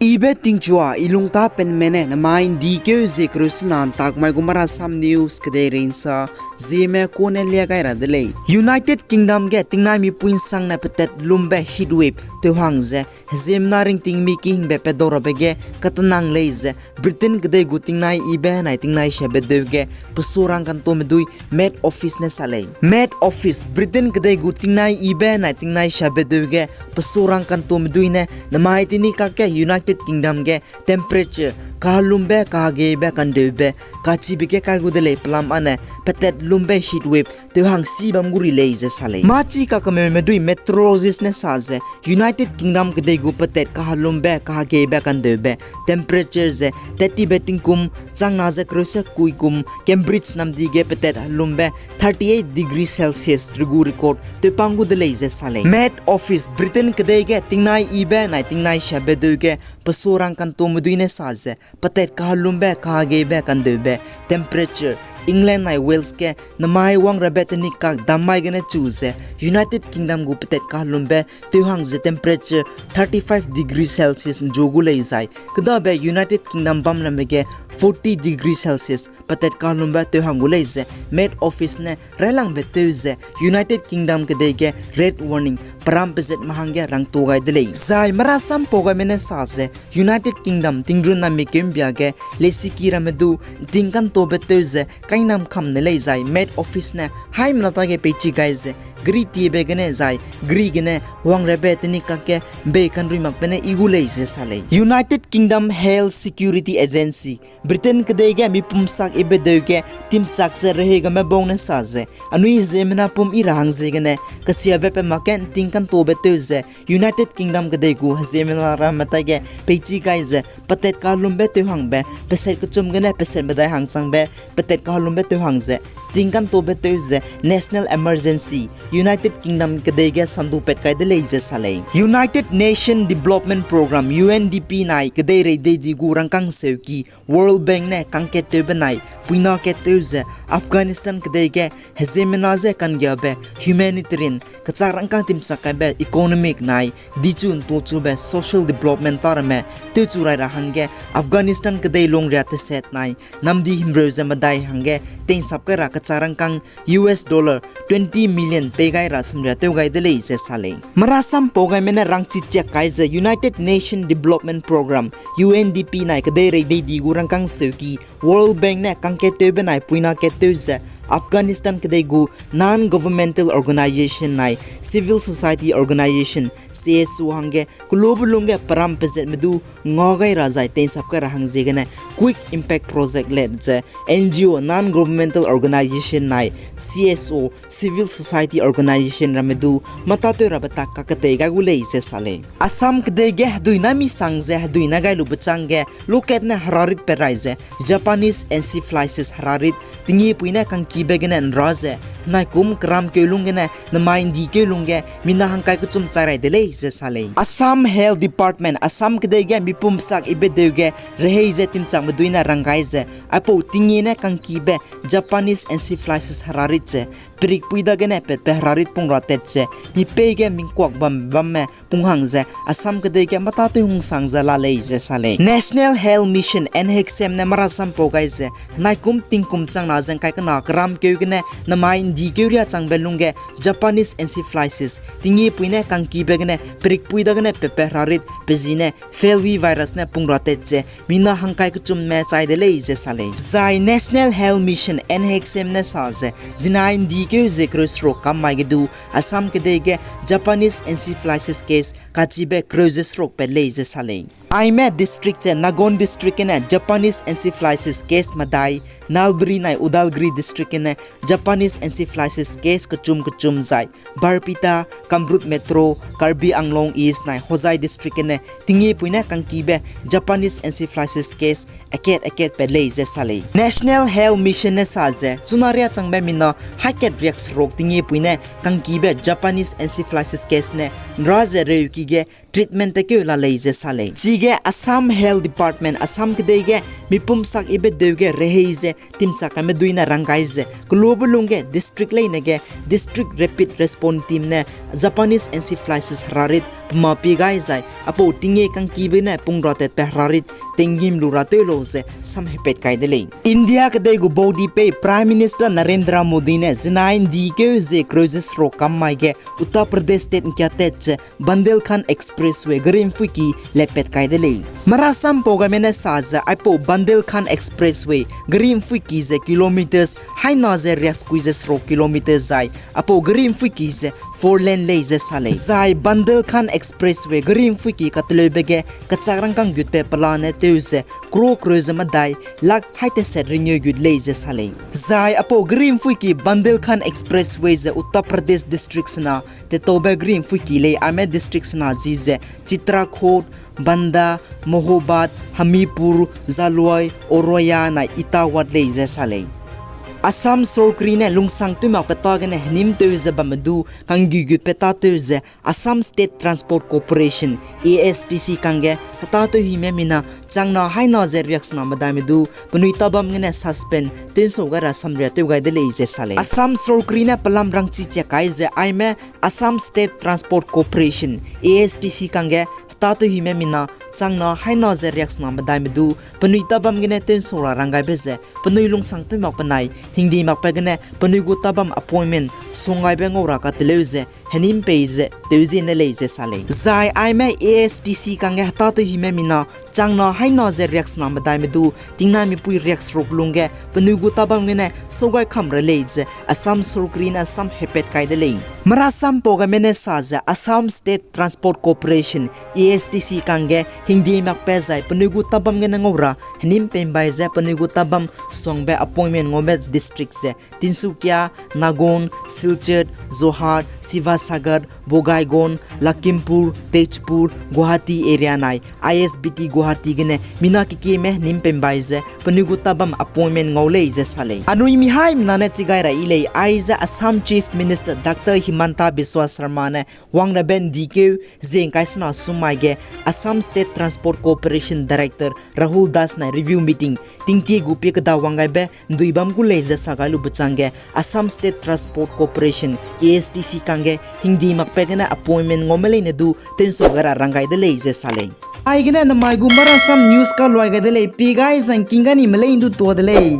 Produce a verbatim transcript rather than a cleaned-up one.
Ibe tingchua, i lungtâ penme ne nemai ’ndi keu zie kereu sena ’ntak mai gu Marasam News kedeirei ’nsa, Zeme kune lia gai ra de lei. United Kingdom ge tingnai mipui ’nsangne petat lumbe heatwave tewhang ze heziemmena ringting mi kihingbe pedau rabe ge katenang lei ze Britain kedei gu tingnai ibe nai tingnai siabe deu ge pesurang kantome dui Met Office ne sa lei. Met Office, Britain kedei gu tingnai ibe nai tingnai siabe deu ge pesurang kantome dui ne nemai teni kakge United Kingdom ge temperature kahelumbe kahegeibe kandeube kachibe ge kai gu de lei, pelam âne petat lumbe heatwave tewhang si bam gu ri lei ze sa lei. Mâchi kakemeume dui meteorologist ne sa ze United Kingdom kedei gu petat kahelumbe kahegeibe kandeube temperature ze tattibe tingkum changna ze kereu se kui kum Cambridge namdi ge petat helumbe thirty eight degree Celsius regu record tewpang gu de lei ze sa lei. Met Office, Britain kedei ge tingnai ibe nai tingnai siabe deu ge pesurang kantome dui ne sa ze petat kahelumbe kahegeibe kandeube temperature England nai Wales ge nemai wangrabe teni kak dam mai gene chu ze United Kingdom gu petat kahelumbe tewhang ze temperature thirty five degree Celsius ’nzu gu lei zai kêdabe United Kingdom bam ramme ge forty degree Celsius petat kahelumbe tewhang gu lei ze Met Office ne railangbe tew ze United Kingdom kedei ge red warning peram pezatme hangge rangtu gai de lei. Zai Marasam pau gaime ne sa ze United Kingdom tingrun na mi keu ’mbia ge lesiki ramme du ’nting kantaube tew ze kainam kam ne lei zai Met Office ne haimena tage peichi gai ze geri tiebe gene zai geri gene wangrabe teni kakge ’mbei kanrui makbe ne i gu lei ze sa lei. United Kingdom Health Security Agency, Britain kedei ge mipum sak ibe deu ge timchak ze rehei game bau ne sa ze anui heziemmena pum i ra hang ziegene kesiabe pe makge ’nting kantaube tew ze United Kingdom kedei gu heziemmena ramme tage peichi gai ze petat kahelumbe tewhangbe peset kechum gene peset medai hang changbe petat kahelumbe tewhang ze ’nting kantaube tew ze national emergency United Kingdom kedei ge sandu pat kai de lei ze sa lei. United Nation Development Programme, U N D P nai kedeirei deidi gu rangkâng seuki World Bank ne kangkattewbe nai puina kattew ze Afghanistan kedei ge heziemmena je kanggiabe humanitarian kechak rangkâng timchak kaibe economic nai dichu ’ntuachube social development târamme tewchu rai ra hangge Afghanistan kedei lungria teset nai namdi himreu ze medai hangge tei'nsap kai ra kechak rangkâng U S dollar twenty million pei gai ra samria tew gai de lei ze sa lei. Marasam pau gaime ne rangchi chiak kai ze United Nation Development Programme, U N D P nai kedeirei deidi gu rangkâng seuki World Bank ne kangkattewbe nai puina kattew ze Afghanistan kedei gu non-governmental organization nai civil society organization, C S O hangge kelube lungge peram pezatme du nga gai ra zai tei'nsap kai ra hang ziegene Quick Impact Project let ze N G O, non-governmental organization nai C S O, civil society organization ramme du mâtâtew rabe tak kaketei gai gu lei ze sa lei. Assam kedei ge hedui na misang ze hedui na gai lube chângge lokat ne herarit pe rai ze Japanese encephalitis herarit tingyipui ne kangkibe gene ’nra ze henaikum keramkeu lung gene nemai ’ndikeu lungge mina hangkai kechum chai rai de lei ze sa lei. Assam Health Department, Assam kedei ge mipum sak ibe deu ge rehei ze timchakme dui ne rang gai ze aipau tingyine kangkibe Japanese encephalitis herarit ze perikpui dagene patbe herarit pung ra tat ze mipei ge mingkuak bam bamme pung hang ze Assam kedei ge mâtâtew hungsang ze la lei ze sa lei. National Health Mission, N H M ne marasam pau gai ze henaikum tingkum changna ze ’ngkai kena keramkeu gene nemai ’ndikeu riâ changbe lungge Japanese encephalitis tingyipui ne kangkibe gene perikpui dagene patbe herarit pe zi ne flavivirus ne pung ra tat ze mina hangkai kechumme chai de lei ze sa lei. Zai National Health Mission, N H M ne sa ze zinai ’ndikeu ze kereu seruk kam mai ge du Assam kedei ge Japanese encephalitis case kachibe kereu ze seruk pat lei ze sa lei. Aime district ze Nagaon district gene Japanese encephalitis case medai, Nalbari nai Udalguri district gene Japanese encephalitis case kechum kechum zai Barpeta, Kamrup Metro, Karbi Anglong East nai Hojai district gene tingyipui ne kangkibe Japanese encephalitis case akat akat pat lei ze sa lei. National Health Mission ne sa ze chuna riâ changbe mina hakat riak seruk tingyipui ne kangkibe Japanese encephalitis case ne ’nra ze reuki ge treatment tekeu la lei ze sa lei. Chige Assam Health Department, Assam kedei ge mipum sak ibe deu ge rehei ze timchak kaime dui ne rang gai ze, kelobe lung ge district leine ge District Rapid Response Team ne Japanese encephalitis herarit pema pie gai zai, apau tinge kangkibe ne pung ra tatbe herarit tinggîm lu ra tew lau ze samhepat kai de lei. India kedei gu baudi pei Prime Minister Narendra Modi ne zinai ’ndi keu ze kereu ze seruk kam mai ge Uttar Pradesh State ’nkia tat ze Bundelkhand Expressway gari ’mpuiki lepat kai de lei. Marasam pau gaime ne sa ze aipau Bundelkhand Expressway gari ’mpuiki ze kilometres haina ze riakskui ze seruk kilometres zai, apau gari ’mpuiki ze four lane lei ze sa lei. Zai Bundelkhand Expressway gari ’mpuiki kateleube ge kachak rangkâng gutbe pelane tew ze crore kereu ze medai lakh haiteset ringeu gut lei ze sa lei. Zai apau gari ’mpuiki Bundelkhand Expressway ze Uttar Pradesh district sena tetaube gari ’mpuiki lei, aime district sena ji ze Chitrakoot, Banda, Mahobad, Hamirpur, Jhaloi, Auraiya nai Etawad lei ze sa lei. Assam sorkari ne lungsang tew makbe tâ gene henim tew ze bamme du kanggi gutbe tâtew ze Assam State Transport Corporation, A S T C kangge hetâtew hime mina changna haina ze riaksena medaime du penui tabam gene suspend tew'nsau gai ra samria tew gai de lei ze sa lei. Assam sorkari ne pelam rangchi chia kai ze aime Assam State Transport Corporation, A S T C kangge hetâtew hime mina changna haina ze riaksena medaime du penui tabam gene tew'nsau ra rang gaibe ze penui lungsang tew makbe nai hingdi makbe gene penui gu tabam appointment sung gaibe ngau ra kateleu ze henim pei ze tew zie ne lei ze sa lei. Zai aime A S T C kangge hetâtew hime mina changna haina ze riaksena medaime du tingnaimipui riakseruk lungge penui gu tabam gene saugai kam ra lei ze Assam sorkari ne samhepat kai de lei. Marasam pau gaime ne sa ze Assam State Transport Corporation, A S T C kangge hingdi makbe zai penui gu tabam gene ngau ra henim pei ’mbai ze penui gu tabam suangbe appointment ngaube district ze Tinsukia, Nagaon, Silchar, Jorhat, Sivasagar, Bongaigaon, Lakhimpur, Tezpur, Guwahati area nai I S B T Guwahati gene mina kekieme henim pei ’mbai ze penui gu tabam appointment ngau lei ze sa lei. Anui mi haimena ne chigai ra yi lei, aize Assam Chief Minister Doctor Himanta Biswa Sarma ne wangrabe ’ndi keu ze ’ngkai sena sum mai ge Assam State Transport Corporation Director Rahul Das nai review meeting tingtie gu pie keda wang gaibe ’ndui bam gu lei ze sa gai lube changge Assam State Transport Corporation, A S T C kangge hingdi makbe gene appointment ngaume leine du tew'nsau gai ra rang gai de lei ze sa lei. Aigene namai gu Marasam News kaluai gai de lei, pie gai zangking ga ni me lei ’ndu tuâ de lei.